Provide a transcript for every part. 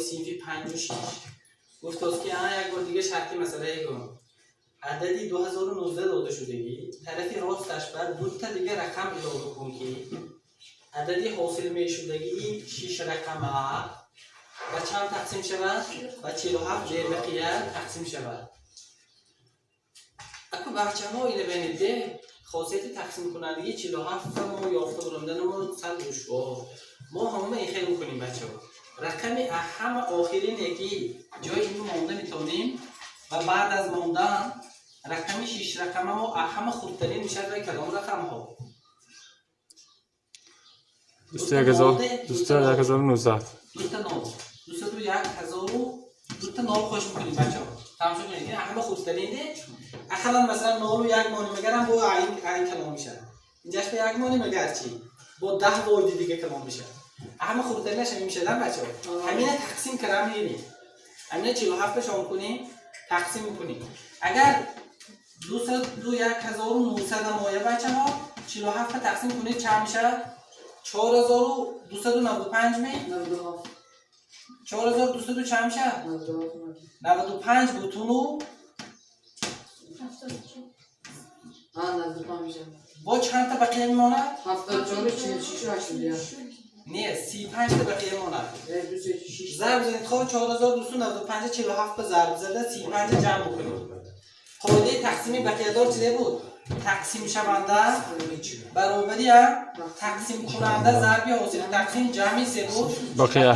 синфи панҷу шиш гуфтост, ки як бор дига шарти масъалае гум. Адади 2019 дода шудагӣ, тарафи росташ бар дута дига рақам илова кун, ки адади ҳосил мешудагии шиш рақама ба чанд тақсим шавад? Ба 47 бебақия тақсим шавад. Аку, бачаҳо, ина бинед, хосияти тақсимкунандагии 47 мо ёфта бурамданамо сал душвор. Мо ҳамама ин хел мекунем, бачаҳо: рақами ҳама охирине, ки ҷои ин монда метавонем, ва баъд аз мондан рақами шиш рақамамо ҳама хурдтарин мешавад. Ва кадом рақамҳо? 21 ҳазор, 21019. Дута нол, дусаду як ҳазору дута нол хош мекунем. Бачаҳо, тамошо кунед, ин ҳама хурдтарине. Ақаллан, масалан, нолу як монем, агарам бо айн калон мешавад. Инҷаш ба як монем, агар чӣ, бо 10 воҳиди дига калон мешавад. Ҳама хурдтаринаш ҳамин мешавад, бачаҳо. Ҳамина тақсим кара мерем, ҳамина 47 шом кунем, тақсим мекунем. Агар 2019 моя, бачаҳо, 47 тақсим кунед, чанд мешавад? 4295 ме? 4200 чанд мешавад? 95 бутуну бо чандта бақия мемонад? Не, 35та бақия мемонад. Зарб занед, хоб, 4295 47 ба зарб зада, 35 ҷамъ бикунед. Қоидаи тақсими бақиядор чизе буд? Тақсимшаванда баробари тақсимкунанда зарби ҳосили тақсим ҷамъи се буд. Бақия.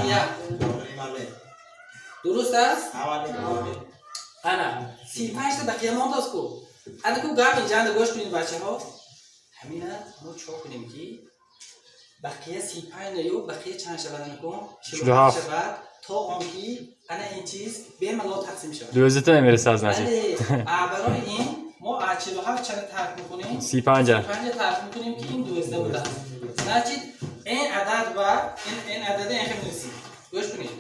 Дуруст аст. Ана 35та бақия мондааст ку. Ана ку, гап инҷанда, гӯш кунед, бачаҳо. Ҳамина мо чо кунем, ки бақия 35 наю, бақия чанд шавад? Ана 47. Шавад, то он ки ана ин чиз бемалол тақсим шавад. 12 намерасад, значит. Бале, барои ин мо а 47 чанда тарк мекунем? 35. 35 тарк мекунем, ки ин 12 будааст. Значит, ин адад ва ин ададе ин хел менависем. Гӯш кунед,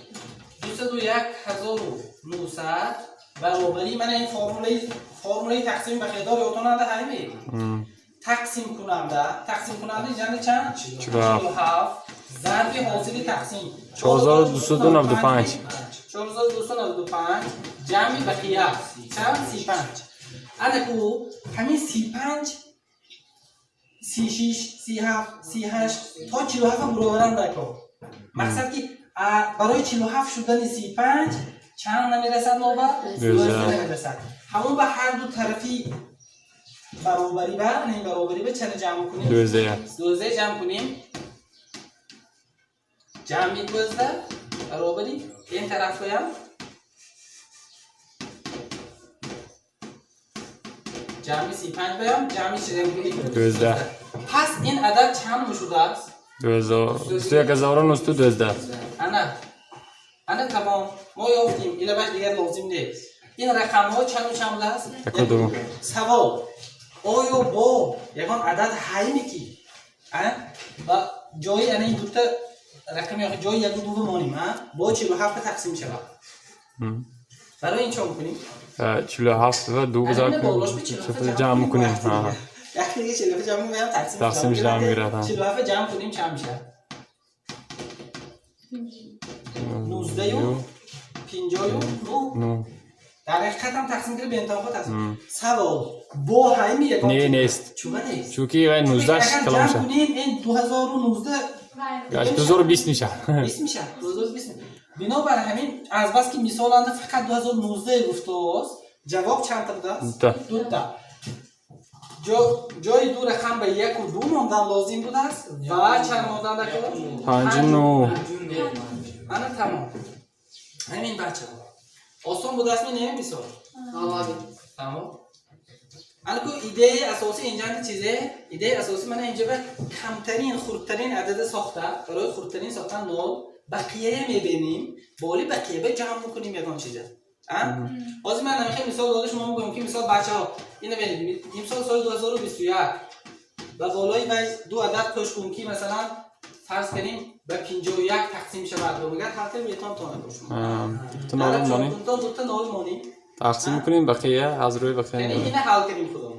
201900 баробари мана ин формулаи тақсими бақиядор ёдтонанда ҳайме? Тақсимкунанда инҷанда чанд? 47. 47 зарби ҳосили тақсим. 4295. 4295 ҷамъи бақия чанд? 35. Ана ку, ҳамин 35, 36, 37, 38 то 47 буроваранд дако. Мақсад ки барои 47 шудани 35 чанд намерасад навбат? 12. Намерасад. Ҳамон ба ҳар ду тарафи баробарӣ, ба ин баробарӣ ба чанд ҷамъ кунем? 12. 12 ҷамъ кунем. Ҷамъи 12 баробари ин тарафҳоям ҷамъи 35 баям ҷамъи чизе кунем? 12. Пас ин адад чанд мешудааст? 21912. Ана тамом, мо ёфтем. Илаваш дигар лозим нест. Ин рақамҳо чанду чанд будааст? Яку ду. Савол: оё бо ягон адад ҳайме, ки ба ҷои ана ин дута рақами ҷои яку ду бимонем, бо 47 тақсим шавад? Барои ин чо мекунем? 47 ва ду Ана бузар болош ба 47 ҷамъ мекунем. Як дига 47 ҷамъ мекунем, тақсим. Тақсим шуда мегирад, ҳа. 47 ҷамъ кунем, чанд мешавад? Нуздаҳу пинҷоҳу нӯҳ. Ну. Дар ҳақиқат ҳам тақсим кардем, беинтиҳо тақсим. Савол: бо ҳайми ягон? Не, нест. Чуба нест? Чунки вай 19 Агар калон ҷамъ мешавад. кунем, ин 2019 Гашт 2020 мешавад. 20 мешавад, 2020. Бинобар ҳамин, азбаски мисоланда фақат 2019 гуфтааст, ҷавоб чандта будааст? Дута. Дута. Ҷои ду рақам ба яку ду мондан лозим будааст ва чанд мондан дакор? Панҷу нӯ. Ана тамом, ҳамин, бачаҳо. Осон будааст, ми не мисол? Тамом. Ана ку, идеяи асосӣ инҷанда чизе? Идеяи асосӣ мана инҷа ба камтарин, хурдтарин адада сохта. Барои хурдтарин сохтан нол, бақияя мебинем, боли бақия ба ҷамъ мекунем ягон чиза. Ҳозир ман намехоҳам мисол дода шумо мегӯям, ки мисол, бачаҳо, ина бинед: имсол соли 2021 ба болои вай ду адад қӯш кун, ки масалан, фарз кунем, ба 51 тақсим шавад. Магар ҳал кардем, метавон то накун шумо. Дута нол монем. Дута нол монем. Тақсим мекунем, бақия аз рӯи бақия Яъне мемонем. ина ҳал кардем худо.